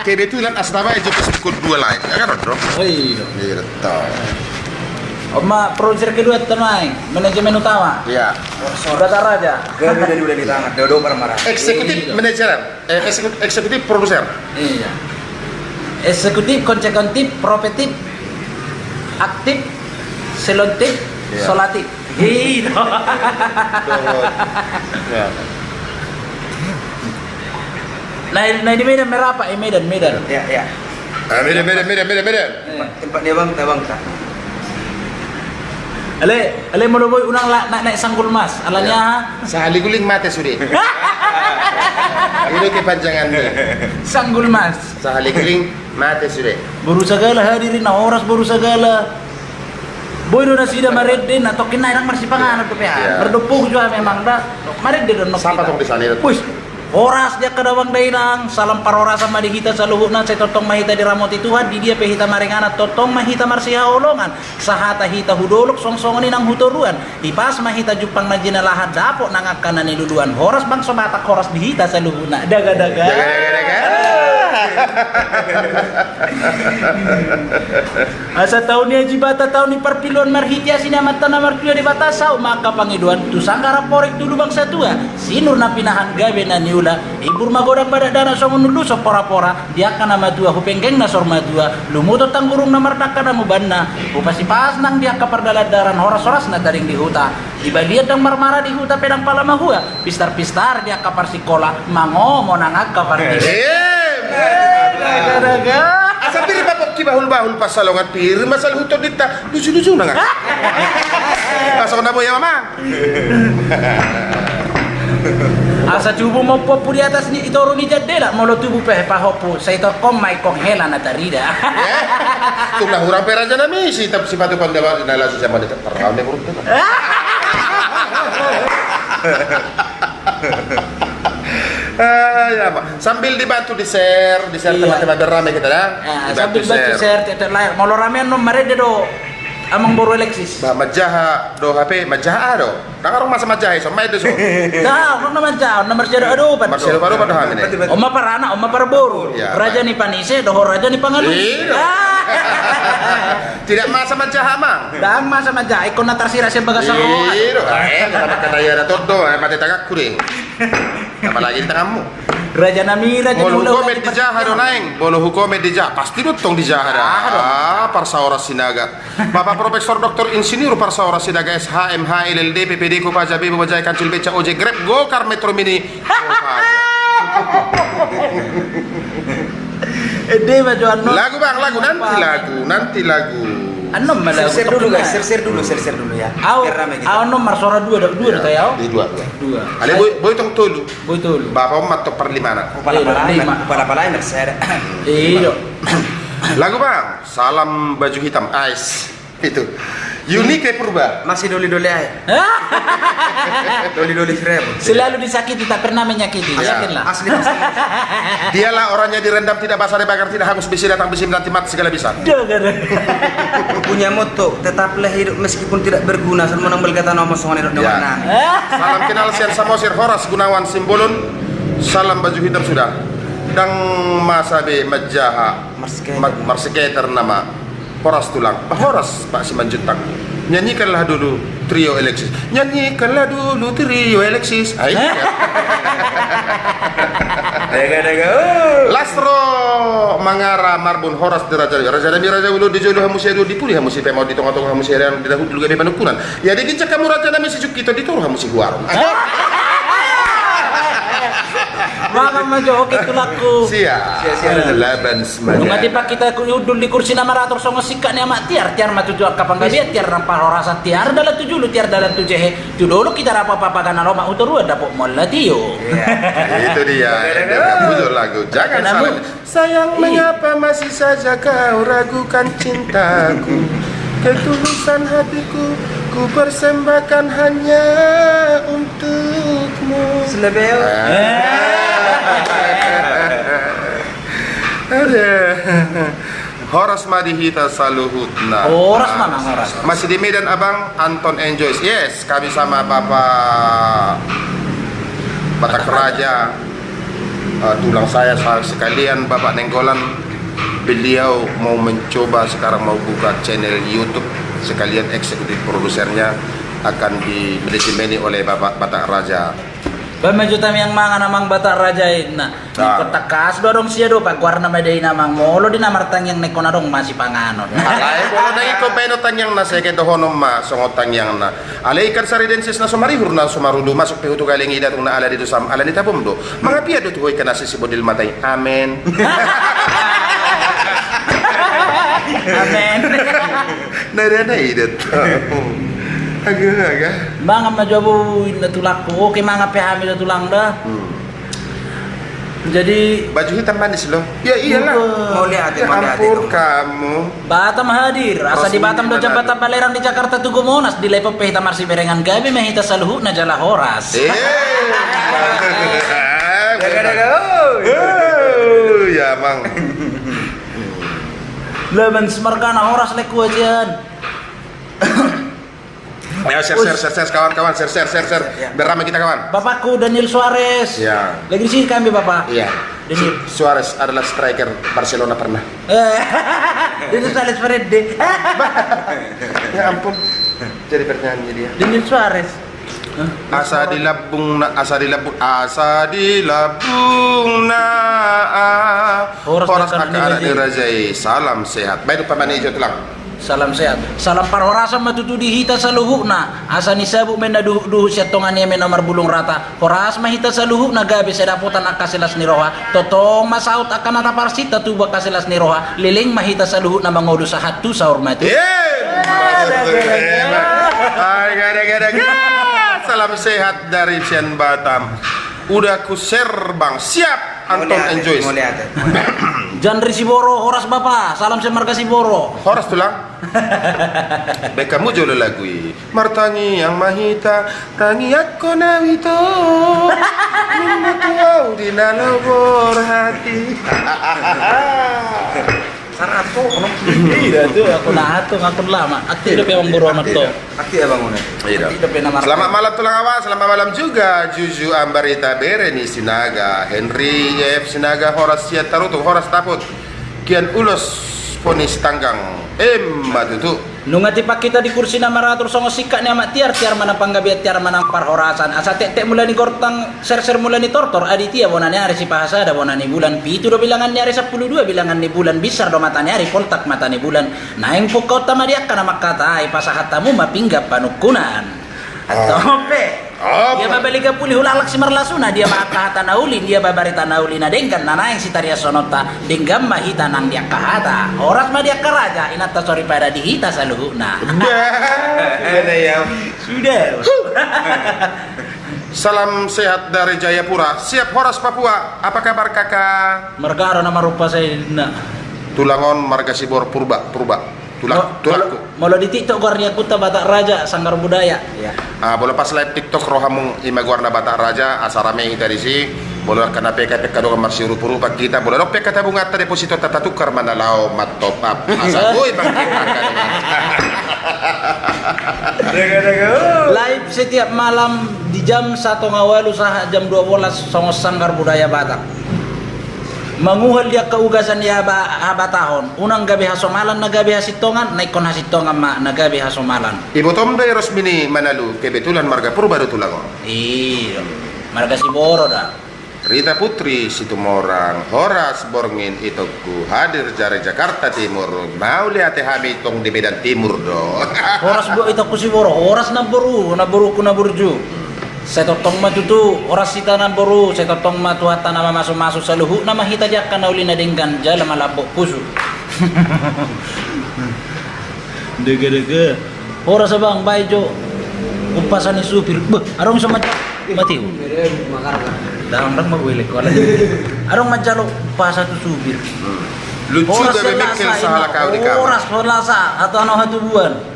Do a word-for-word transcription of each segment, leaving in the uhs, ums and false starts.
Kebetulan asa tabaen jo Facebook dua lain, ya kan, Bro? Oh iya. Iya, betul. Oma produser kedua, tenang, manajemen utama. Iya. Bata Raja. Gabe jadi udah di tangan, dodo parmara. Eksekutif manajer, eh, eksekutif, eksekutif produser. Iya. Eksekutif, konsekuentif, propetif, aktif, selontif, iya, solatif. Iya. Dohot. Ya. Nah, nah, di Medan merapa? Eh, Medan, Medan. Ya, ya. Ah, Medan, Medan, Medan, Medan, Medan. Tempat, tempat dia bang, tabang tak. Ale, ale molo boi unang la, na, naik sanggul mas. Alani aha? Sahali guling mate sude. Itu kepanjangannya. Sanggul mas. Sahali guling mate sude. Boru sagala hadirin na horas boru sagala. Boi do nasida marende na tongkin na irang marsipanganon do pe. Iya. Mardompu juga memang da. Marende do. Sapa tong di sana? Wis. Horas di angka damang dainang, salam parhorasan ma di hita saluhutna, sai tongtong ma hita diramoti Tuhan, di dia pe hita maringanan tongtong ma hita marsihaholongan, sahata hita hu dolok songsongon i nang hu toruan, hipas ma hita jumpang na jinalahan dapot nang angka na niluluan, horas bangso Batak, horas di hita saluhutna. Daga daga. Daga daga daga. Asa taon ni Aji Bata, taon ni parpiluan, marhite asi ni Amanta na martua Debata, saut ma angka pangidoan tu sanggar amporik tu lubang satua, sinur na pinahan gabe na niula, ibur magodang badak danak songon nunduson porapora, di angka na matua hu penggeng na sor matua, lumuton tanggurung na mardangka nang ubanna, hu pasipas nang di angka pardalandaran, horas-horas na tading di huta. Di balian ndang marmara, di huta pe ndang pala mahua, pistar-pistar di angka parsikola, mangomo nang angka pardidia. Eh, daga daga. Asa pir ma pongki bahul-bahul pansalongan, pir ma saluhut tondinta lucu-lucu nang. Asa na boi ama. Asa tubu ma ompu-ompu di atas ni, di toru ni jandela, molo tubu pe pahompu, sai tongkon ma ingkon hela na tarida. Eh, tung na hurang pe raja nami, si tap sipatu pandawat na lasu siapa di Parau ne burung tu. Ah, ya, Pak. Sambil dibantu di-share, di-share. Iya. Teman-teman, biar rame kita, ya. Ah, dibantu sambil bantu share. Share, tetek layar. Molo rame annon marende do amang boru Alexis. Bah, manjaha do H P, manjaha do. Nang arung masa manjaha, so, main do so. Nah, nang na manjaha, nang marsiadopan do. Marsiadopan do, pada hamil, eh. Oma parana, oma parboru. Iya. Raja ni panise, dohot raja ni pangalusi. Iya. Ah. Tidak masa manjaha, Mang. Ndang masa manjaha, ingkon na tarsirak sian bagasan roha. Iya, eh, kata, kata ia ada todo, eh, mate tanganku deh. Apalagi di tanganmu. Raja nami, raja. Molo hukomen dijaha do naeng, molo hukomen dijaha, pasti do tong dijaha da. Ah, parsaoran Sinaga. Bapak Profesor Doktor Insinyur parsaoran Sinaga, S H, M H, L L D, P P D, Kopaja, Bebo, Bajai, Kancil, Beca, Ojek, Grab, Gokar, Metro Mini, Kopaja. Ede ma jo annon. Lagu, Bang, lagu, nanti lagu, nanti lagu. Annon ma lagu. Share, share dulu, guys, share, share dulu, share, share dulu ya. Au, biar rame kita. Au annon marsora dua, dua do tai au. Di dua, dua. Dua. Ale, boi, boi tong tolu. Boi tolu. Bapak om matok parlimana. Upala-pala, upala-pala, share. Iyo. Lagu, Bang, Salam Baju Hitam, ais. Itu. Yuni ke Purba. Masih doli-doli aja. Doli-doli seribu. Selalu disakiti, tak pernah menyakiti. Iya. Yakinlah. Asli, asli. Dialah orangnya direndam, tidak basah dibakar, tidak hangus besi, datang besi menanti, mati segala bisa. Dia kan. Punya moto, tetaplah hidup meskipun tidak berguna, sama nang belga tano ama songan hidup dengan nang. Salam kenal sian Samosir, Horas Gunawan Simbolon. Salam Baju Hitam sudah. Ndang masa be manjaha. Marseketer. Marseketer nama. Horas tulang. Bah, horas, Pak Simanjuntak. Nyanyikanlah dulu Trio Alexis. Nyanyikanlah dulu Trio Alexis. Ai. Dega, dega. Lasro Mangara Marbun, horas di raja. Raja nami, raja ulu di jolo hamu sia dua, di pudi hamu si pemau, di tonga-tonga hamu sia riang, di dahut dulu gabe panungkunan. Ya, di ginjang hamu raja nami si Jukito, di toru hamu si huarung. Mangan ma jo, oke, tulangku. Sia. Sia, sia. Laban. Nunga tipak hita hundul di kursi na marator songon singkat ni amak tiar, tiar ma tutu angka panggabean, tiar nang parhorasan, tiar dalan tu julu, tiar dalan tu jehe, tu dolok hita dapot papaga na lomak, tu toruan dapot mual na tio. Iya. Itu dia. Bujur lagu. Jangan salah. Sayang, mengapa masih saja kau ragukan cintaku? Ketulusan hatiku ku persembahkan hanya untukmu. Selebeo. Aduh. Horas ma di hita saluhutna. Horas ma, Mang, horas. Masih di Medan, Abang Anton Enjoys. Yes, kami sama Bapak Batak Raja. Eh, tulang saya, sa-, sekalian Bapak Nainggolan, beliau mau mencoba sekarang mau buka channel YouTube, sekalian eksekutif produsernya akan dimanajemen oleh Bapak Batak Raja. Baen ma jo tangiang mangan amang Batak Raja i, na. Ah. Ingkon tangkas do adong sia do, pagoarna ma da i na amang, molo di na martangiang na ingkon adong ma sipanganon. Alai molo na ingkon baen do tangiangna, sege dohonon ma songon tangiangna. Alai ikan saridensis na so marihur na so marulu, masuk pe hutu galeng i datung na ala di dosam, ala ni tabom do. Mangapian do tu ho ikan asi sibondil mata i. Amen. Amen. Na da na idat. Aga, aga. Mangan ma jo ahu, inna tulangku. Oke, mangan pe hami da tulang da. Hmm. Jadi baju hitam manis loh. Ya iyalah. Mau lihat, ya, mau lihat. Ampun itu. Kamu. Batam hadir. Asa di Batam do jambatan Balerang, di Jakarta Tugu Monas, di Depok pe hita marsiberengan, gabe ma hita saluhutna jala horas. Eh. Daga, daga, oh. Eh, ya, Mang. Laban semargana horas lek kuajian. Ya, share, share, share, share, kawan-kawan, share, share, share, share. Ya. Biar ramai kita, kawan. Bapakku Daniel Suarez. Ya. Lagi di sini kami, Bapak. Iya. Daniel. Su-, Suarez adalah striker Barcelona pernah. Eh, Daniel Suarez Fredde. Ya ampun. Jadi bernyanyi dia. Daniel Suarez. Hah? Asa di lambungna, asa di lambung, asa di lambungna. Ah. Horas, horas angka anak ni raja i. Salam sehat. Baik, umpama ni jo tulang. Salam sehat. Salam parhorasan ma tutu di hita saluhutna. Asa ni sabut ma inna duhut-duhut, sian tonga ni eme na marbulung rata. Horas ma hita saluhutna gabe sai dapotan angka silas ni roha. Tongtong ma saut angka na taparsinta tubu angka silas ni roha. Leleng ma hita saluhutna mangolu sahat tu saur matua. Eh, salam sehat dari sian Batam. Udah ku share, Bang. Siap. Anton enjoy. Janri Siboro, horas bapa, salam sian marga Siboro. Horas tulang. Baen hamu jolo lagu i. Martangiang ma hita, tangiangkon au ito. Ninna tu au di na lobor hati. Sarato, no? Iya, tu, aku na atung, aku lama. Ati dope amang boru anak to. Ati abang, una. Iya. Ati dope nama. Selamat malam tulang awa, selamat malam juga Juju Ambarita, Bere ni Sinaga, Henry F Sinaga, horas sian Tarutung, horas dapot. Kian ulos Foni Sitanggang. Emma tutu. Nunga tipak hita di kursi na maratur songon singkat ni amak tiar, tiar ma nang panggabean, tiar ma nang parhorasan. Asa tektek mula ni gontang, serser mula ni tortor, Aditya bona ni ari, Sipahasada bona ni bulan, pitu do bilangan ni ari, sampulu dua bilangan ni bulan, binsar do mata ni ari, poltak mata ni bulan. Naeng pungkaonta ma di angka na mangkatai, pasahat hamu ma pinggan panungkunan. Antong pe. Dia ma baliga puli hulak-lak simarlasuna, dia ma angka hata na uli, dia ma barita na uli na denggan, na naeng sitariashononta, denggan ma hita nang di angka hata. Horas ma di angka raja, inanta soripada di hita saluhutna. Sudah. Salam sehat dari Jayapura. Siap, horas Papua. Apa kabar, Kakak? Marga aha do na marupa sainna? Tulang on marga Sibor, Purba, Purba. Tulang, tulangku. Molo di TikTok goar ni akunta Batak Raja Sanggar Budaya. Iya. Ah, molo pas live TikTok rohamu, ima goarna Batak Raja, asa rame hita disi. Molo angka na P K, P K dongan marsiurup-urupan hita. Molo adong P K tabunganta, depositonta tatukar ma na laho ma-top up. Asa boi bangkit angka dongan. Live setiap malam di jam satonga ualu sahat jam dua bolas songon Sanggar Budaya Batak. Manguhal di angka ugasan ni haba-, habatahon. Unang gabe hasomalan na gabe hasintongan, na ingkon hasintongan ma na gabe hasomalan. Ibotom do i Rosmini Manalu, kebetulan marga Purba do tulang on. Iyo, marga Siboro da. Rita Putri Situmorang, horas borngin itongku, hadir dari Jakarta Timur, mauliate hami tong di Medan Timur do. Horas do itongku Siboro, horas namboru, namboruku na burju. Sai tongtong ma tutu, horas hita namboru, sai tongtong ma Tuhanta na mamasu-masu, saluhutna ma hita di angka na uli na denggan, jala malambok pusu. Dege, dege. Horas abang, baen jo umpasa ni supir. Beh, adong so mati. Mati. Dang, dang, ma gue lek. Adong manjalo umpasa tu supir. Lucu. Horas gabe Selasa, bengkel sahalak au di kamar. Horas Selasa, atau ano hatubuan.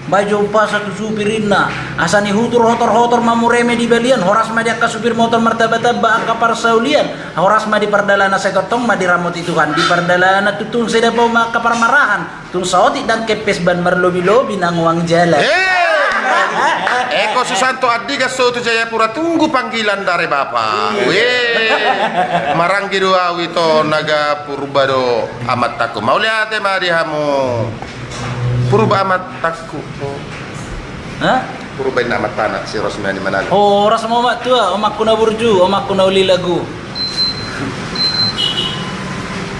Baen jo umpasa tu supir inna. Asa ni hutur hotor-hotor ma mureme di balian, horas ma di angka supir motor martamba-tamba angka parsaulian, horas ma di pardalanan, sai tongtong ma diramoti Tuhan di pardalanan, tung sai dapot ma angka parmarahan, tung saotik ndang kempes ban marlobi-lobi nang uang jalan. Eh, Ko Susanto Andigan so tu Jayapura, tunggu panggilan dari Bapa. Weh, maranggi do au ito, Naga Purba do amantaku. Mauliate ma di hamu. Purba amantaku. Hah? Purba inna amantana, si Rosmani Manado. Horas ma omak tua, omakku na burju, omakku na uli lagu.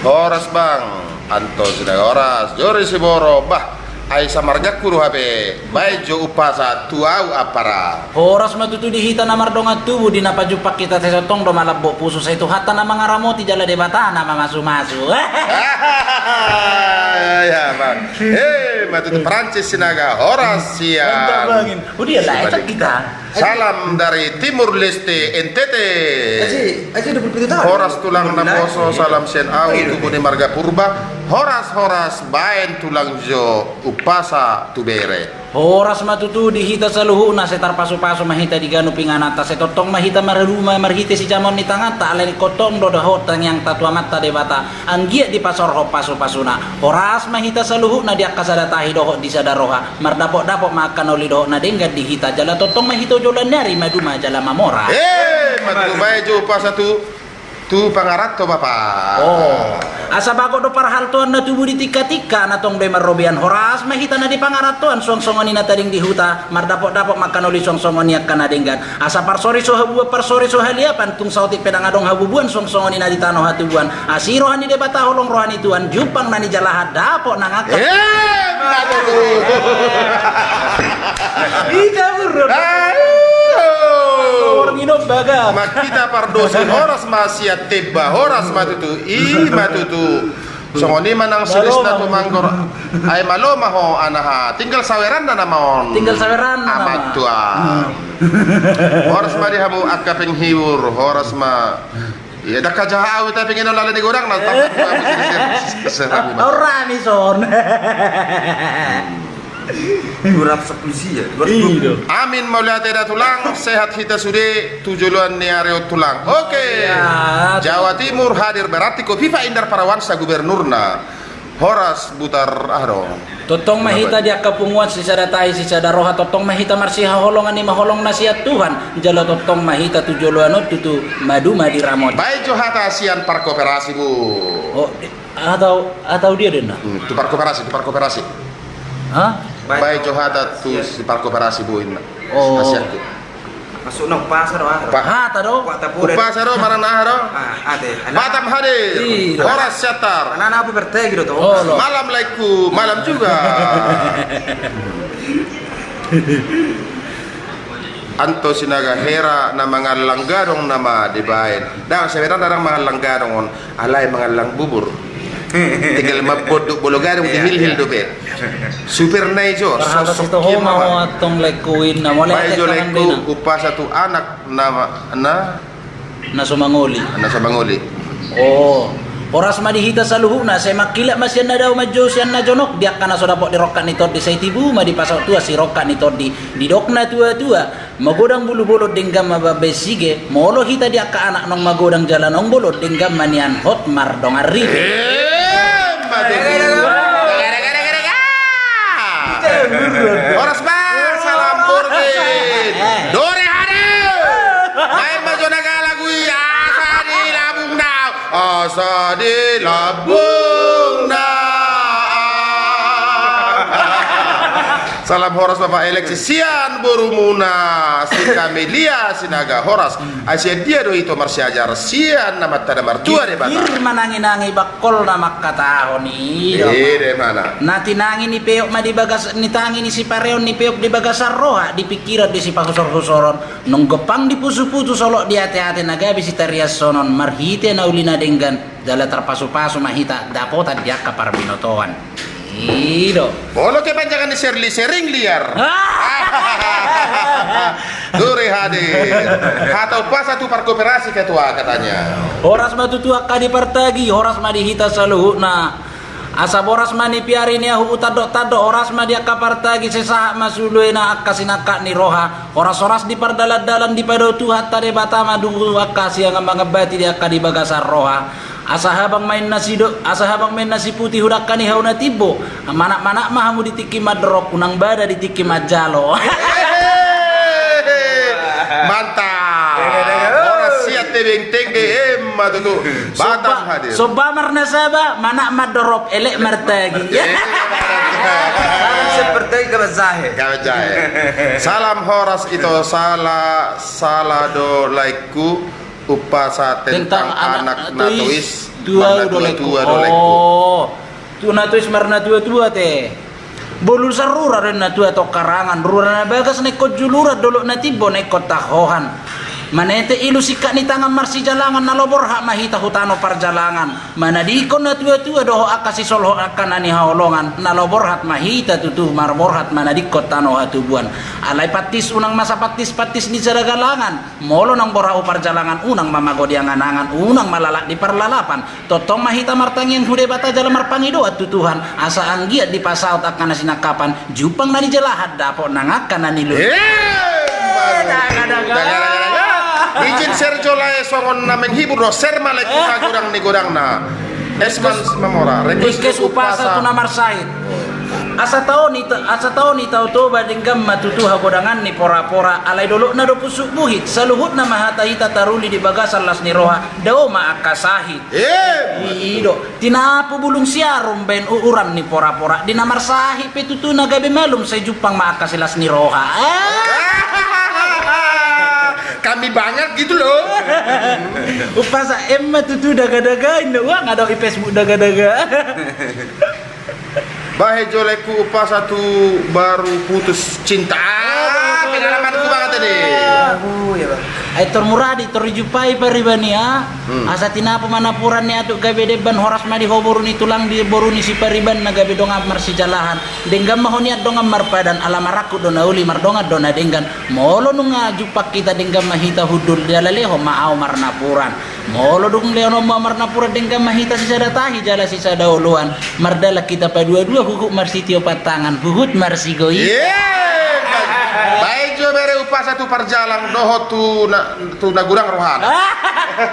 Horas bang, Anto Sinaga horas, Jori Siboro, bah, ai samargangku do hape, baen jo umpasa tu au ampara. Horas ma tutu di hita na mardongan tubu, di na pajumpang hita sai tongtong do malambok pusu, sai Tuhanta na mangaramoti jala Debata na mamasumasu. Ya, bang. Eh, ma tutu Prancis Sinaga, horas sian. Mantap, bangin. Udah lah, itu kita. Salam dari Timur Leste, N T T. Aji, aji dua puluh tujuh tahun. Horas tulang na poso, salam sian au, tubu ni marga Purba. Horas, horas, baen tulang jo umpasa tu bere. Horas ma tutu di hita saluhutna, sai tarpasupasu ma hita di ganup ingananta, sai tongtong ma hita marhalumat marhite sijamaon ni tanganta, alai ingkon tong do dohot tangiangta tu Amanta Debata. Anggiat dipasaorhon pasupasuna. Horas ma hita saluhutna di angka sada tahi dohot di sada roha. Mardapotdapot ma angka na uli dohot na denggan di hita. Jala tongtong ma hita tu joloan ni ari maduma jala mamora. Eh, ma tutu, baen jo umpasa tu, tu pangaranto, Bapa. Oh. Asa bagot do parhaltoan na tubu di tingkatingka, na tong do i marrobean. Horas ma hita na di pangarantoan, suang songon i na tading di huta. Mardapotdapot ma angka na uli suang songon i angka na denggan. Asa parsori so habuan, parsori so haliapan, tung saotik pe ndang adong habubuan suang songon i na di tano hatubuan. Asi roha ni Debata, holong roha ni Tuhan, jumpang na nijalahan, dapot na ngangkat. Eh, ma tutu. Ita burro. Aduh. Orang minum baga. Ma hita pardosi, horas ma sian Temba, horas ma tutu, i ma tutu. Songon i ma nang silisna tu Manggor. Ai malo ma ho anaha. Tinggal saweranna nama on. Tinggal saweranna nama. Amat tua. Horas ma di hamu angka penghibur, horas ma. Ia, dangka jaha au, tapi ngenon lala ni godang na. Ora ni son. Dua ratus sepuluh sia. Amin, mauliate da tulang, sehat hita sude tu joloan ni ari on tulang. Oke. Jawa Timur hadir, berarti Kofifa Indar Parawansa gubernurna. Horas butar aha do. Tongtong ma hita di angka punguan sisada tahi sisada roha, tongtong ma hita marsihaholongan i ma holong na sian Tuhan, jala tongtong ma hita tu joloan on tutu maduma diramoti. Baen jo hata sian parkoperasi, Bu. Oh, Atau, atau dia denna. Hmm, tu parkoperasi, tu parkoperasi. Hah? Baen jo hata tu si parkoperasi, Bu, inna. Oh. Kasian tu. Masuk na umpasa do, ah. Hata do? Umpasa do, marana aha do? Ah, ate. Batam hadir. Horas siantar. Anak-anak apa bertegi do, tuh? Oh, lo. Malam laiku, malam juga. Anto Sinaga, hera na mangallang gadong nama dibaen. Ndang, sebenarna ndang mangallang gadong on, alai mangallang bubur. Tinggal mambonduk bolo gadong, dihilhil dope. Supirna i jo, sosok i ma. Antong laiku inna, mauliate jo laiku, umpasa tu anak nama, na Na so mangoli. Na so mangoli. Oh. Horas ma di hita saluhutna, sai mangkilap ma sian na dao, manjou sian na jonok, di angka na so dapot di rongkap ni tondi, sai tibu ma dipasaut tua sirongkap ni tondi. Didok na tuatua, magodang bulu bolon denggan ma bambaen sige, molo hita di angka anak naung magodang jala naung bolon denggan ma nian hot mardongan ripe. Eh, ma tutu. Horas ma, salam borngin. Dore hadir. Main ma jo na galak i, asa di lambungna. Asa di lambungna. Salam horas Bapak Eleksi sian borumuna, si Kamelia Sinaga, horas. Ai sian dia do ito marsiajar? Sian Amanta na martua Debata. Pir manangi-nangi bangkolna mangkatahon i. Ida mana? Na tinangi ni peop ma di bagas, ni tangi ni sipareon ni peop di bagasan roha, di pingkiran di sipahusor-husoron. Nunga gompang dipusu-pusu, solot di ate-ate, na gabe sitariashonon marhite na uli na denggan, jala tarpasu-pasu ma hita dapotan di angka parbinotoan. I do. Molo kepanjangan ni Serli, sering liar. Dore hadir. Hata umpasa tu parkoperasi ketua katanya. Horas ma tutu angka di partagi, horas ma di hita saluhutna. Asa boras ma nipiari ni ahu hutandok-tandok, horas ma di angka partagi, sai sahat ma suluena angka sinangkap ni roha. Horas-horas di pardalan-dalan, dipadao Tuhanta Debata ma dung angka sian mangambati di angka di bagasan roha. Asa habang ma inna sido, asa habang ma inna siputi hu dangka ni hau na timbo. Manat-manat ma hamu di tingki mandorong, unang bada di tingki manjalo. Mantap. Dege, dege. Horas sian Tebing Tinggi, emma tutu. Batam hadir. Somba marnasaba, manat mandorop, elek martagi. Iya. Salam seperti gaban jahe. Gaban jahe. Salam horas ito, sala, sala do laengku, umpasa tentang anak na tois, tua do laengku. Oh. Tu na tois marnatua-tua te. Bolu sarura do inna tua tongkarangan, rura na bagas na ingkon juluran, dolok na timbo na ingkon tangkohan. Manete ilu singkat ni tangan marsijalangan, na loa borhat ma hita hu tano parjalangan. Manadingkon na tua-tua dohot angka sisolhot angka na nihaholongan, na loa borhat ma hita tutu marborhat manadingkon tano hatubuan. Alai pantis unang masa pantis-pantis ni sada galangan. Molo naung borhat hu parjalangan, unang ma magodi angan-angan, unang ma lalap di parlalapan. Tongtong ma hita martangiang hu Debata jala marpangidoan tu Tuhan, asa anggiat dipasaut angka na sinangkapan, jumpang na nijalahan, dapot nang angka na niluluan. Eh, daga, daga. Daga, daga, daga. Izin Serjo lae songon na menghibur do, ser ma laengku sagodang ni godangna. Esman Mamora, request umpasa tu na marsahit. Asa tao ni ta-, asa tao ni Tao Toba denggan ma tutu hagodangan ni pora-pora, alai dolokna do pusuk buhit, saluhutna ma hata hita taruli di bagasan las ni roha, dao ma angka sahit. Eh, i do, tinapu bulung siarum baen uuran ni pora-pora, di na marsahit pe tutu na gabe malum, sai jumpang ma angka silas ni roha. Eh. Kami banget gitu loh. Umpasa emma tutu daga-daga, inna uang ada di Facebook daga-daga. Bahen jo laengku umpasa tu baru putus cinta. Ah, pengalamanku banget tadi. Oh, iya, Bang. Ai tor muradi, tor dijumpai pariban i. Hmm. Asa tinapu ma napuran ni atuk gabe demban, horas ma di ho boru ni tulang, di boru ni sipariban na gabe dongan marsijalahan. Denggan ma ho nian dongan marpadan, ala marangkup do na uli, mardongan do na denggan. Molo nunga jumpang hita, denggan ma hita hundul, jala lehon ma ahu marnapuran. Molo dung lehononmu ahu marnapuran, denggan ma hita sisada tahi jala sisada oloan. Mardalan hita padua-dua, huhut marsitiopan tangan, huhut marsigoi. Iya. Baen jo bere umpasa tu parjalang dohot tu na, tu na godang rohana.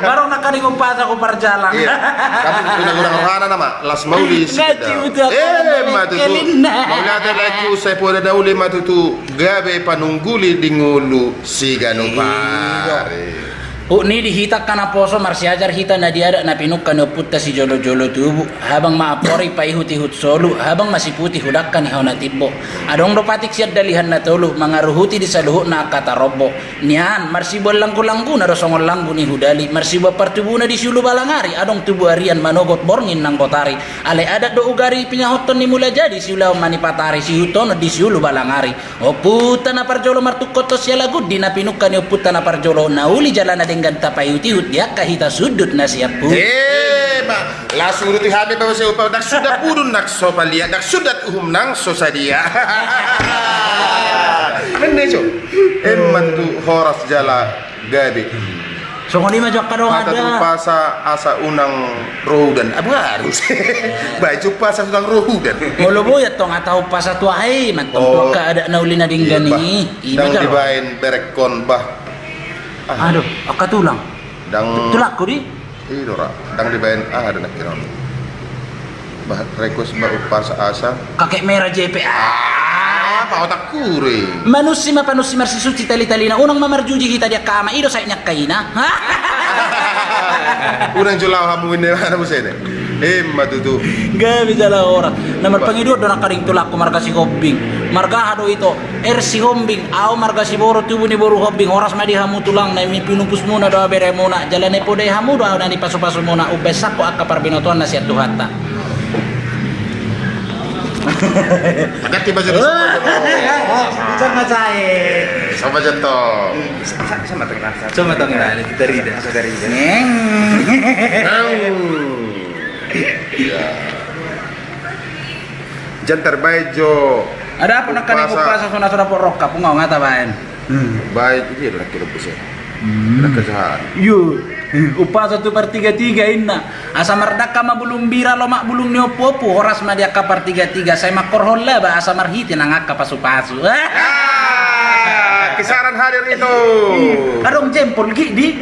Barong na kaning umpasa tu parjalang. Iya. Tapi tu na godang rohana nama, las ma uli. Ngaji udah. Eh, ma tutu. Mauliate laengku, sai poda na uli ma tutu, gabe panungguli di ngolu siganup ari. Iya. Hut ni di hita angka naposo, marsiajar hita na di adat na pinungka ni ompunta sijolo-jolo tubu. Habang ma amporik paihut-ihut solu, habang ma siputih hu dangka ni hau na timbo. Adong do patik sian dalihan na tolu, mangaruhuti di saluhutna angka tarombo. Nian, marsibuan langgu-langguna do songon langgu ni hudali, marsibuan partubuna di siulu balangari, adong tubu arian manogot borngin nang botari. Alai adat do ugari pingahothon ni Mulajadi, siulaon ma ni Patari, sihutonon di siulu balangari. Ompunta na parjolo martungkothon sialagundi, na pinungka ni ompunta na parjolo, na uli jala na denggan tapaihut-ihut di angka hita sundut na siamput. Eh, ma, las uduti hami ba masa upa, ndang sundat udun nang so paliat, ndang sundat uhum nang so sadia. Mende jo. Emma tutu horas jala gabe. Songon i ma jo angka dongan da. Hata tu umpasa asa unang ro udan. Abu harus. Baen jo umpasa unang ro udan. Molo boi antong hata umpasa tu aha i, mantong tu angka adat na uli na denggan i. Ndang dibaen berekkon bah. Aduh, angka tulang. Ndang. Tulangku di? I do ra. Ndang dibaen aha do nangkin on. Bah, request bah umpasa asa. Kakek merah J P. Ah, apa otak kure. Manussi ma panussi marsisuci tali-talina, unang ma marjuji hita di angka ama, i do sae ni angka ina. Unang jo laho hamu inna, mana muse ne. Emma tutu. Gabe jala horas. Na marpangidoan do nangkaning tulangku marga Sihombing. Marga aha do ito? Er Sihombing, ahu marga Siboro, tubu ni boru Hombing, horas ma di hamu tulang, na nipinumpusmuna do ahu beremuna, jala na nipodai hamu do ahu na nipasupasumuna, umbaen sangkop angka parbinotoan na sian Tuhanta. Agak tiba jadi sama. Sama saya. Sama jatuh. Sama tengah. Sama tengah, ini kita rida. Kita rida. Neng. Iya. Jantar baen jo. Ada apa nak kali umpasa. Umpasa sona sona porok kapung ngata baen. Hmm. Baen, iya do nak kira buset. Hmm. Nak kejahan. Iyo. Umpasa tu partiga-tiga inna. Asa mardangka ma bulung bira, lomak bulung ni ompu-ompu, horas ma di angka partiga-tiga, sai mangkorhon laba asa marhite nang angka pasu-pasu. Ah, kisaran hadir itu. Adong jempol gik di.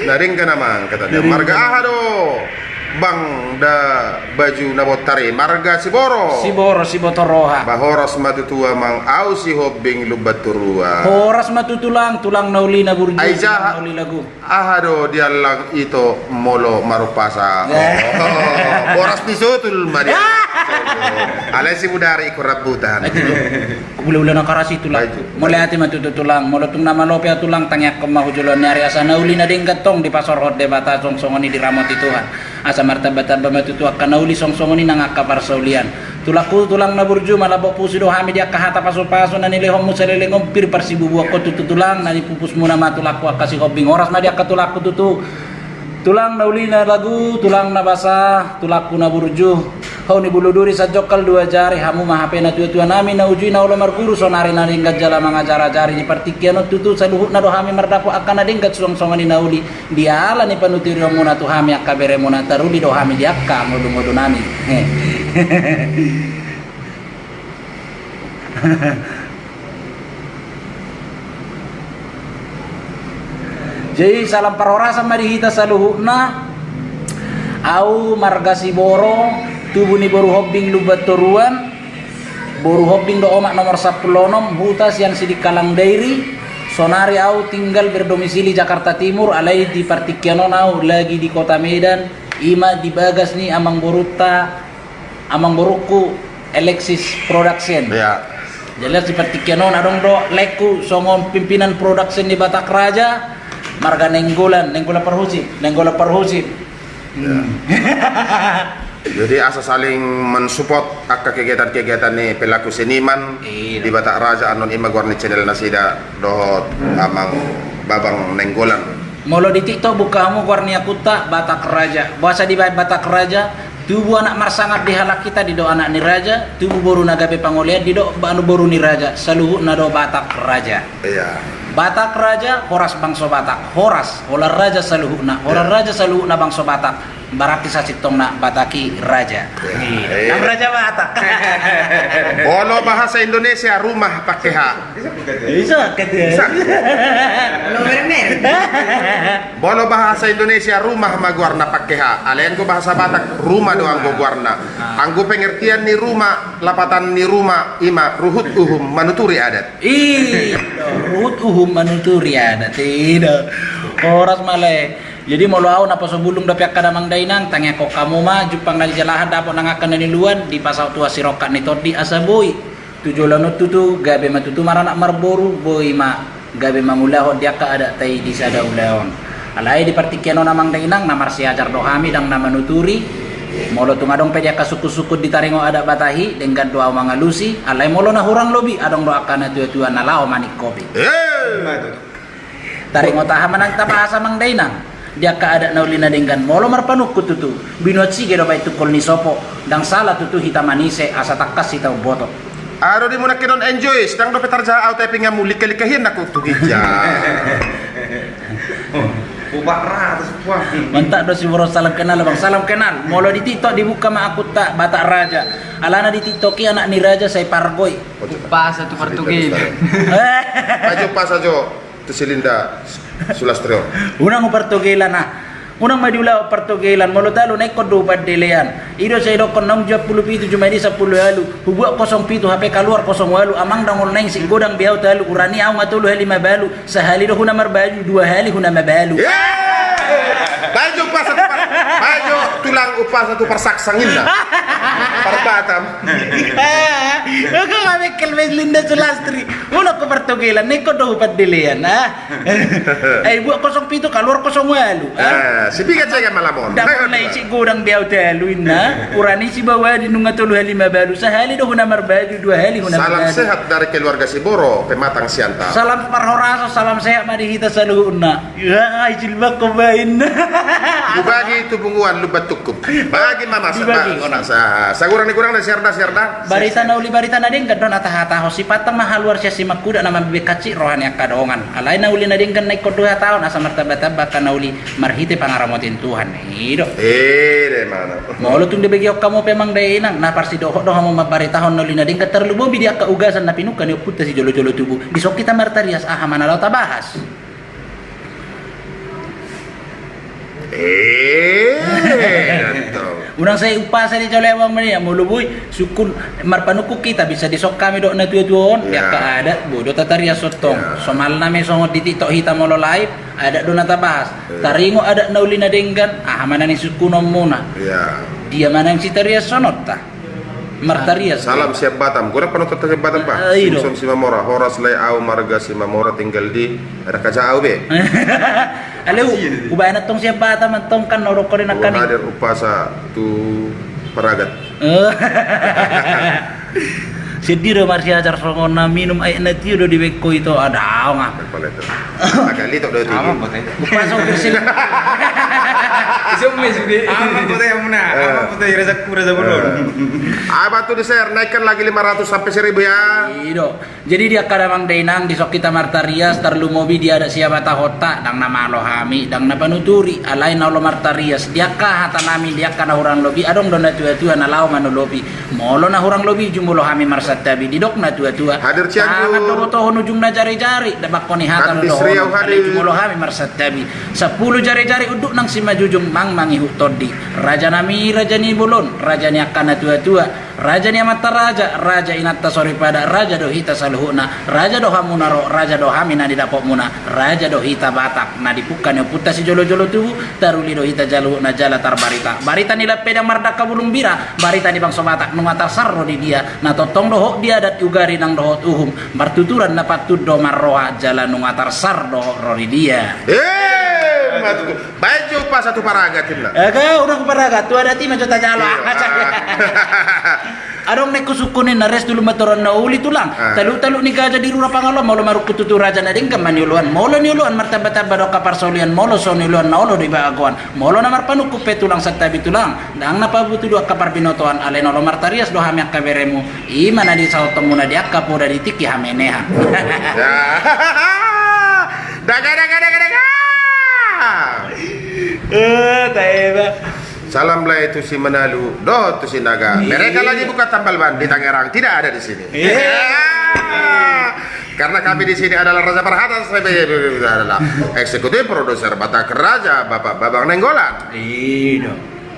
Na denggan amang kata dia. Marga aha do? Bang da baju na bontar i, marga Siboro. Siboro, Siboto Roha. Ba horas ma tutu amang, au Sihombing Lumban Toruan. Horas ma tutu tulang, tulang na uli na burju, ai tulang jaha. Na uli lagu. Aha do diallang ito molo marumpasa. Eh. Oh, boras ni sotul ma dia. Alai si budari ikut rambutan. Ula-ula na karas i tulang. Baik. Mauliate ma tutu tulang. Molo tung na malope au tulang, tangiangkon ma hu joloan ni ari asa na uli na denggan tong dipasorhon Debata, songon i diramoti Tuhan. Asa martamba-tamba ma tutu angka na uli songon i nang angka parsaulian. Tulangku tulang na burju, malambok pusu do hami di angka hata pasu-pasu na nilehonmu saleleng on, pir parsibubuakkon tutu tulang, na nipupusmuna ma tulangku angka Sihombing, horas ma di angka tulangku tutu. Tulang na uli na lagu, tulang na basa, tulangku na burju. Hau ni bulu duri sanjokkal dua jari, hamu ma hape na tua-tua nami na uju i na olo marguru, sonari na denggan jala mangajar-ajari di partingkian on tutu, saluhutna do hami mardapot angka na denggan suang songon i na uli. Diala ni panuturionmuna tu hami angka beremuna, taruli do hami di angka ngolu-ngolu nami. He. Jadi salam parhorasan ma di hita saluhutna. Au marga Siboro, tubu ni boru Hombing Lumban Toruan, boru Hombing do omak nomor sampulu onom, huta sian Sidikalang Dairi. Sonari au tinggal berdomisili Jakarta Timur, alai di partingkian on au lagi di Kota Medan, ima di bagas ni amang borunta, amang borungku Alexis Production. Ya. Jelas di partingkian on adong do laengku songon pimpinan production ni Batak Raja, marga Nainggolan, Nainggolan Parhusip, Nainggolan Parhusip. Ya. Hmm. Jadi asa saling mensupport angka kegiatan-kegiatan ni pelaku seniman. Iya. Di Batak Raja, annon ima goar ni channel nasida dohot amang Babang Nainggolan. Molo di TikTok buka hamu goar ni akunta Batak Raja. Boasa dibaen Batak Raja? Tubu anak marsangap di halak hita, didok anak ni raja, tubu boru na gabe pangolean, didok ba-, boru ni raja, saluhutna do Batak Raja. Iya. Batak Raja, horas bangso Batak, horas, holan raja saluhutna, holan, iya, raja saluhutna bangso Batak, berarti sasintongna Batak i raja. Iya. Iya. Iya. Nang raja Batak. Molo bahasa Indonesia, rumah pakai H. Bisa, bisa. Bisa. Lo merem-merem. Molo bahasa Indonesia rumah ma goarna pakai H. Alai anggo bahasa Batak rumah do anggo goarna. Ah. Anggo pengertian ni rumah, lapatan ni rumah, ima ruhut uhum manuturi adat. Ih, ruhut uhum manuturi adat. Ih, do. Horas ma lae. Jadi molo au naposo bulung dope angka damang dainang, tangiangkon hamu ma, jumpang na di jalahan dapot nang angka na niluluan, dipasaut Tuhan sirongkap ni tondi asa boi. Tu joloan on tutu, gabe ma tutu maranak marboru, boi ma gabe mangulahon di angka adatta i di sada ulaon. Alai di partingkian on amang dainang, na marsiajar do hami ndang na manuturi, molo tung adong pe di angka sungkun-sungkun di taringot adat Batak i, denggan do au mangalusi, alai molo na hurang lobi, adong do angka na tua-tua na laho maningkopi. Eh! Taringot aha ma nang tabahas amang dainang? Di angka adat na uli na denggan molo marpanungkun tutu. Binuat sige do baen tungkol ni sopo. Ndang sala tutu hita manise asa tangkas hita umboto. Aro di muna kidon enjoy, sedang dope tarjaha au, tapi ngamu lika-lika hian aku tu ginja. Ubat ratus puang. Mantap do Siboro, salam kenal bang, salam kenal. Molo di TikTok dibuka ma akunta Batak Raja. Alana di TikTok i anak ni raja sai pargoi. Upasa tu Portugel. Ajo upasa jo. Tu si Linda Sulastri on. Unang hupartogelan ah. Unang ma diulahon partogelan, molo talu na ingkon do hupandelean. I do sai didokkon naung jua pulu pitu jumadi sampulu ualu. Hubuat kosong pitu hape kaluar kosong ualu, amang ndang olo naeng si godang be au talu, urani au nga tolu hali mabalu, sahali do huna marbaju, dua hali huna mabalu. Bajo upasa tu par-, bajo tulang upasa tu parsaksang inna. Parbatam. Oke, nga mengkel be Linda Sulastri. Unang hupartogelan, na ingkon do hupandelean ah. Eh, buat kosong pitu, kaluar kosong ualu. Ah, si piga cega malamon. Ndang olo naeng si godang be au talu inna. Urani si bawa di nunga tolu hali mabalu. Sahali do huna marbaju, dua hali huna mabalu. Salam sehat dari keluarga Siboro, pematang Siantar. Salam parhorasan, salam sehat ma di hita saluhutna. Ya, ai jilbab ko bain. Hubagi tu bunguan lubat tukup. Bagi ma masa, dibagi. Sagurang ni gurang na siarna, siarna. Barita na uli, barita na denggan do na tahatahon, sipata ma haluar sian si mangkuda na mambibek hansit roha ni angka dongan. Alai na uli na denggan na ingkon do hatahon asa martamba-tamba angka na uli marhite pangaramotion Tuhan. I do. Ede mana. Molo tung dibegehon hamu pe amang dainang, na parsidohot do hamu mambaritahon na uli na denggan, tarlumobi di angka ugasan na pinungka ni ompunta sijolo-jolo tubu. Dison hita martarias, aha ma na laho tabahas. Eh, unang sai umpasa di jolo, abang, mania molo boi sungkun marpanungkun hita, bisa dison hami dohot na tua-tua on di angka adat, boi do tatarias on tong. Somalna ma songon di TikTok hita molo live, adat do na tabahas. Taringot adat na uli na denggan, aha ma na nisungkunonmuna? Dia ma na sitariashononta? Martarias. Salam sian Batam. Godang panonton sian Batam, Pak. Simson Simamora. Horas, lae, au marga Simamora, tinggal di Rakaja au be. Ale, hubaen antong sian Batam antong, kan na hudok ho di nangkaning. Hadir umpasa tu Paragat. Sedih do marsiajar songon na minum aek na tio do dibaen ho ito, adaon ah. Agak litok do itu. Aman bote. Umpasa umpasa. Isi umme sude. Aman bote, amuna. Aman bote, raja ku, raja bolon. Ayo bantu di share, naikkan lagi lima ratus sampai seribu ya. Ido. Jadi di angka damang dainang, dison hita martarias, tarlumobi di adat sihabatahonta, ndang na malo hami, ndang na panuturi, alai na olo martarias, di angka hatanami, di angka na hurang lobi, adong do na tua-tua na laho manolopi. Molo na hurang lobi, jumolo hami marsantabi, didok na tua-tua. Hadir Cianjur. Tangan do botohon ujungna jari-jari, da bangko ni hata do dohonon, alai jumolo hami marsantabi. Sampulu jari-jari unduk nang simanjujung, mang mangihut tondi. Rajanami, raja ni bolon, raja ni angka na tua-tua. Raja ni amanta raja, raja inanta soripada, raja do hita saluhutna, raja do hamuna ro, raja do hami na nidapotmuna, raja do hita Batak, na dipungka ni ompunta sijolo-jolo tubu, taruli do hita saluhutna jala tarbarita. Barita ni lampedang mardangka bulung bira, barita ni bangso Batak nunga tarsar ro di dia, na tongtong dohot di adat ugari nang dohot uhum, martuturan na pantun do marroha, jala nunga tarsar dohot ro di dia. Eh, matu. Baen jo umpasa tu Paragat, inna. Aga, unang tu Paragat, tu adat i ma jo tajalo. Adong na ingkon sungkun, inna, res dulu ma tu toruan na uli, tulang. Taluk-taluk ni gaja di rura Pangaloan, molo marungkun tutu raja na denggan ma nioloan, molo nioloan martamba-tamba do angka parsaulian, molo so nioloan na olo do ibagoan, molo na marpanungkun pe, tulang, santabi, tulang, ndang na pabutudu angka parbinotoan, alai na olo martarias do hami angka beremu, i ma na disahothonmuna di angka poda di tingki hamenean. Daga, daga, daga, daga. Eh, tae ba. Salam, lae, tu si Manalu dohot tu Sinaga. Mereka lagi buka tambal ban di Tangerang, tidak ada di sini. Karena kami di sini adalah Raja Parhata, saya adalah eksekutif produser Batak Raja, Bapak Bambang Nainggolan. Ido.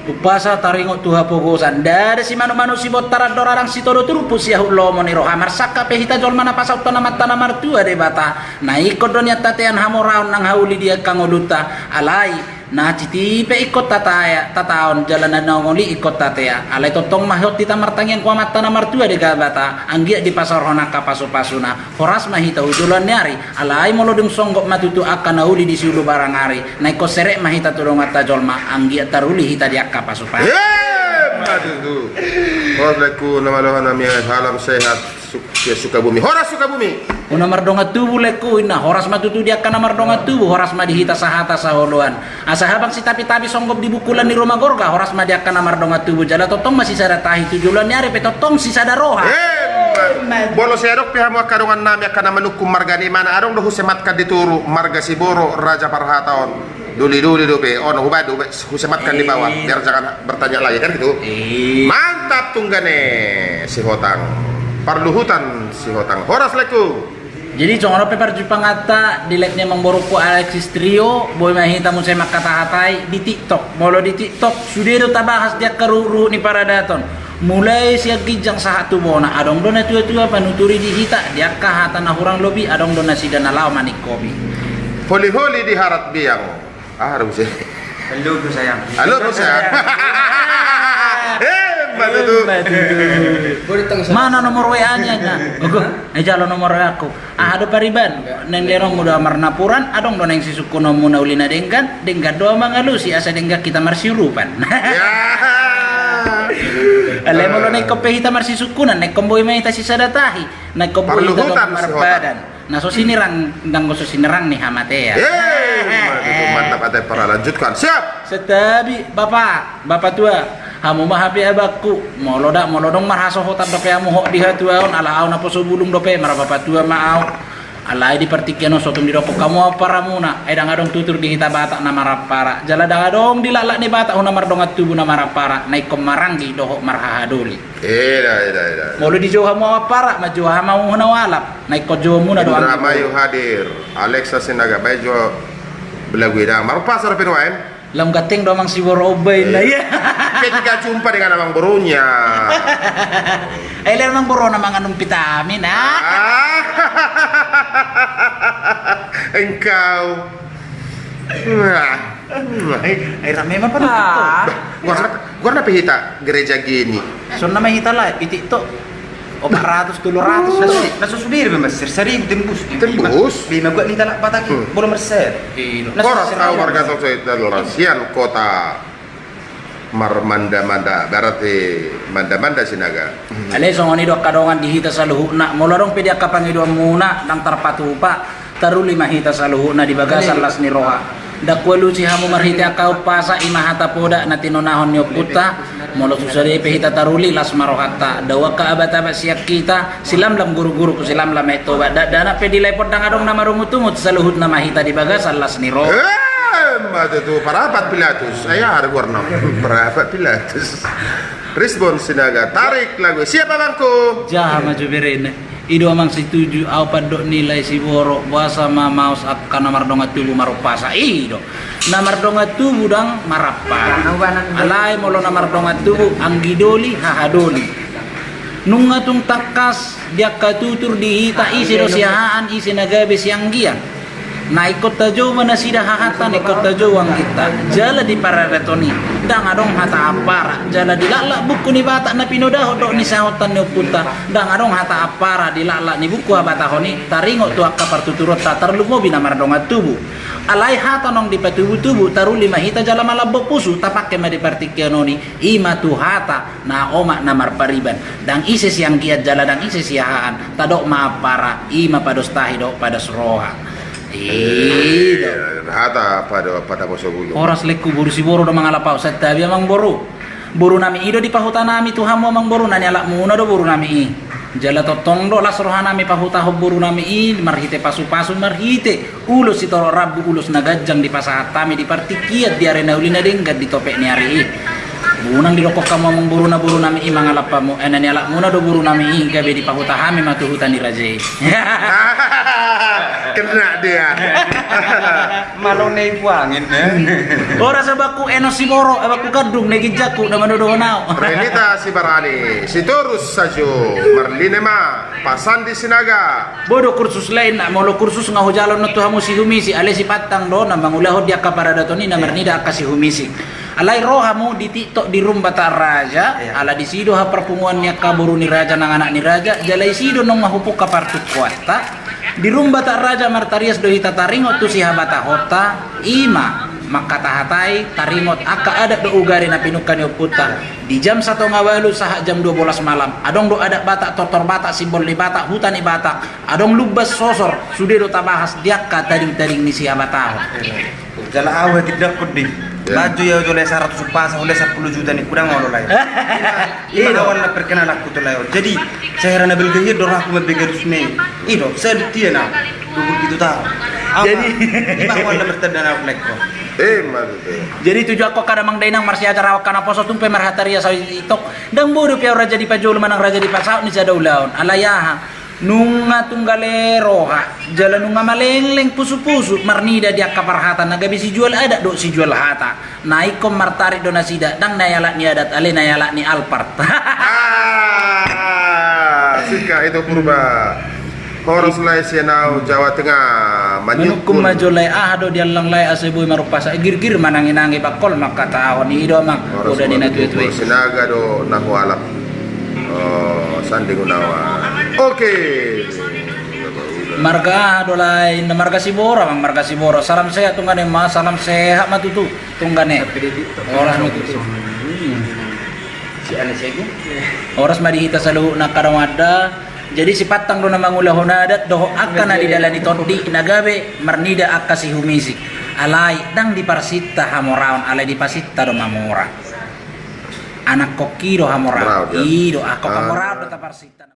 Umpasa taringot tu hapogosan, ndada simanuk-manuk, sibontar andor, adong sitodo turpuk, siahut lomo ni roha, marsangkap pe hita jolma na pasaut tu Amanta na martua Debata, na ingkon do nian tatean hamoraon nang hauli di angka ngolunta, alai na citi pe ingkon tatea, tataon jala na naung uli ingkon tatea, alai tongtong ma hot hita martangiang tu Amanta na martua Debata, anggiat dipasaorhon angka pasu-pasuna. Horas ma hita tu joloan ni ari, alai molo dung songgop ma tutu angka na uli di siulu barang ari, na ingkon serep ma hita tu donganta jolma, anggiat taruli hita di angka pasu-pasu. Emma tutu. Horas, laengku, na malo hami, salam sehat, Suk-, ya, Sukabumi. Horas Sukabumi. Hona mardongan tubu, laengku, inna, horas ma tutu di angka na mardongan tubu, horas ma di hita sahata saoloan. Asa habang sitapi-tapi songgop di bungkulan ni ruma gorga, horas ma di angka na mardongan tubu, jala tongtong ma sisada tahi, tu joloan ni ari pe tongtong sisada roha. Emma. Molo sai adong pe hamu angka dongannami angka na manungkun marga ni imana, adong do husematkan di toru, marga Siboro, Raja Parhata on. Doli-doli dope, on hubaen do, husematkan di bawah, biar jangan bertanya lagi, kan gitu. Mantap, tunggane Sihotang. Parluhutan Sihotang. Horas, laengku. Jadi songon on pe parjumpanganta di live ni amangborungku Alexis Trio, boi ma hita muse mangkatahatai di TikTok. Molo di TikTok sude do tabahas di angka ruhut-ruhut ni paradaton. Mulai sian ginjang sahat tu bona, adong do na tua-tua panuturi di hita, di angka hata na hurang lobi, adong do nasida na laho maningkopi. Holi-holi di harat biang. Ah, adong muse. Halo, Bro, sayang. Halo, Bro, sayang. Eh, mana tu? Mana nomor W A-nya, nah? Oke, eh, jalo nomor W A-ku. Aha do pariban? Naeng lehonon muna do marnapuran, adong do naeng sisungkunonmuna uli na denggan, denggan do mangalusi, asa denggan hita marsiurupan. Ya. Alai molo naeng pe hita marsisungkunan, naeng boi ma hita sisada tahi, naeng boi hita marpadan. Na so sinirang, ndang so sinirang ni hamatean. Eh, mantap, mantap, ate para, lanjutkan. Siap. Santabi, Bapa, Bapa tua. Hamu ma hape abangku, molo da, molo adong marhasohotan dope hamu hot di hatuaon, ala au naposo bulung dope, marbapatua ma au. Alai di partingkian on so tung didok hamu amparamuna, ai ndang adong tutur di hita Batak na marampara. Jala ndang adong di laklak ni Batak hona mardongan tubu na marampara, na ingkon maranggi dohot marhahadoli. Eda, eda, eda. Molo dijou hamu au ampara, manjou hamu au hona au alap, na ingkon joumuna do. Indra Mayu hadir, Alexa Sinaga, baen jo belagu i da. Marupa sara pe nuaeng. Lam ganteng do amang Siboro Obba inna, iya. Ketika jumpa dengan amang borunya. Ai le amang boruna mangan vitamin, ah. Ah. Engkau. Wah. Ai, ai rame ma pada. Ah. Bah, goarna, goarna pe hita gereja gini. Sonna ma hita live i TikTok. Opat ratus, tolu ratus. Na so, na so sude be marsir, saribu tembus. Tembus. Be ma goat ni hita laho Batak i, hmm, molo marsir. Iya. Na so. Horas, au marga Tokso Italuras, sian kota Marmanda-manda, berarti Manda-manda Sinaga. Alai songon i do angka dongan di hita saluhutna, molo adong pe di angka pangidoanmuna, ndang tarpatupa. Taruli ma hita saluhutna di bagasan las ni roha. Ndang hualusi hamu marhite angka umpasa, i ma hata poda na tinonahon ni ompunta. Molo sude pe hita taruli, las ma rohanta. Dao angka abat-abat sian hita, silamlam guru-guru, silamlam Aek Toba. Dakdanak pe di lae pondang adong na marungut-ungut, saluhutna ma hita di bagasan las ni roha. Eh, ma tutu, parapat Pilatus. Ai aha do goarna? Parapat Pilatus. Respon Sinaga, tarik lagu. Siap, abangku. Jaha ma jo berena. I do amang situju, au pandok ni lae Siboro, boasa ma maos angka na mardongan tubu marumpasa. I do. Na mardongan tubu ndang marampara. Alai molo na mardongan tubu, anggi doli, haha doli. Nunga tung tangkas di angka tutur di hita, ise do sihahaan, ise na gabe sianggian. Na ingkon tajou ma nasida hahanta, na ingkon tajou angginta. Jala di paradaton i ndang adong hata ampara. Jala di laklak buku ni Batak na pinodahon dohot ni sihahononhon ni ompunta, ndang adong hata ampara di laklak ni buku habatahon i taringot tu angka partuturonta, tarlumobi na mardongan tubu. Alai hata naung dipatubu-tubu, taruli ma hita jala malambok pusu, tapangke ma di partingkian on i, i ma tu hata na omak na marpariban. Ndang ise sianggian jala ndang ise sihahaan, tadok ma ampara, i ma pados tahi dohot pados roha. I do. Eh, hata pado, padaposo bulu. Horas laengku, boru Siboro do mangalap au, santabi amang boru. Borunami i do dipahutanami tu hamu amang boru, na nialapmuna do borunami i. Jala tongtong do las rohanami pahutahon borunami i, marhite pasu-pasu, marhite ulos sitorop rambu, ulos na ganjang dipasahat hami di partingkian, di ari na uli na denggan, di topet ni ari i. Unang didokkon hamu amang boruna, borunami i mangalap hamu, eh, na nialapmuna do borunami i, gabe dipahuta hami ma tu huta ni raja i. Kena dia. Malone i buangin, eh. Horas abangku Enos Siboro, abangku Gandung na ginjangku na manodohon au. Renita Sibarani, Sitorus sajo, marlini ma, pasan di Sinaga. Bodo kursus lain na, molo kursus nga hujalo annon tu hamu sihumisi, alai sipantang do na mangulahon di angka paradaton i na marnida angka sihumisi. Alai ro hamu di TikTok di Rum Batak Raja, iya, ala disi do haparpunguan ni angka boru ni raja nang anak ni raja, jala disi do nunga hupungka partungkoanta. Di Rum Batak Raja martarias do hita taringot tu sihabatahonta, i ma mangkatahatai taringot angka adat dohot ugari na pinungka ni ompunta. Di jam satonga ualu sahat jam dua bolas malam, adong do adat Batak, tortor Batak, simbol ni Batak, huta ni Batak, adong lumbas sosor, sude do tabahas di angka tading-tading ni sihabatahon. Jala au hatindangkon di. Iya. Maju ia jolo saratus umpasa, ule sampulu juta ni kudang olo lae. Iya. Ima awan na perkenalanku tu lae on. Jadi, sahera na balga hian do rohangku mambege rusna i. I do, sadia na. Dua pulu pitu taon. Jadi, ima awan na martanda na lae on. Eh, maksudnya. Jadi tujuanku angka damang dainang, marsiajar au angka naposo, tung pe marhatarias au i TikTok. Ndang bodo pe au raja dipajolo manang raja dipasaut ni sada ulaon. Alai aha? Nunga tunggale roha, jala nunga malengleng pusu-pusu, marnida di angka parhata na gabe sijual adat dohot sijual hata. Na ingkon martarik do nasida, ndang na ialap ni adat, alai na ialap ni Alphard. Ah, sika itu Purba. Horas lae sian au Jawa Tengah, Manukkum. Manukkum ma jo lae, aha do diallang lae asa boi marumpasa, girgir manangi-nangi, bangkol mangkatahon, i do amang. Horas. Uda ni na tua-tua i. Sinaga do na hualap. Oh, sanding unawa. Oke. Marga aha do lae, inna marga Siboro, amang marga Siboro. Salam sehat, tunggane ma, salam sehat ma tutu, tunggane. Horas ma tutu. Horas ma di hita saluhutna angka dongan da. Jadi sipantang do na mangulahon adat dohot angka na didalani tondi na gabe marnida angka sihumisik. Alai ndang diparsinta hamoraon, alai diparsinta do mamora. Anakkon i do hamoraon. Hamoraon, ya. I do, anakkon hamoraon do taparsinta.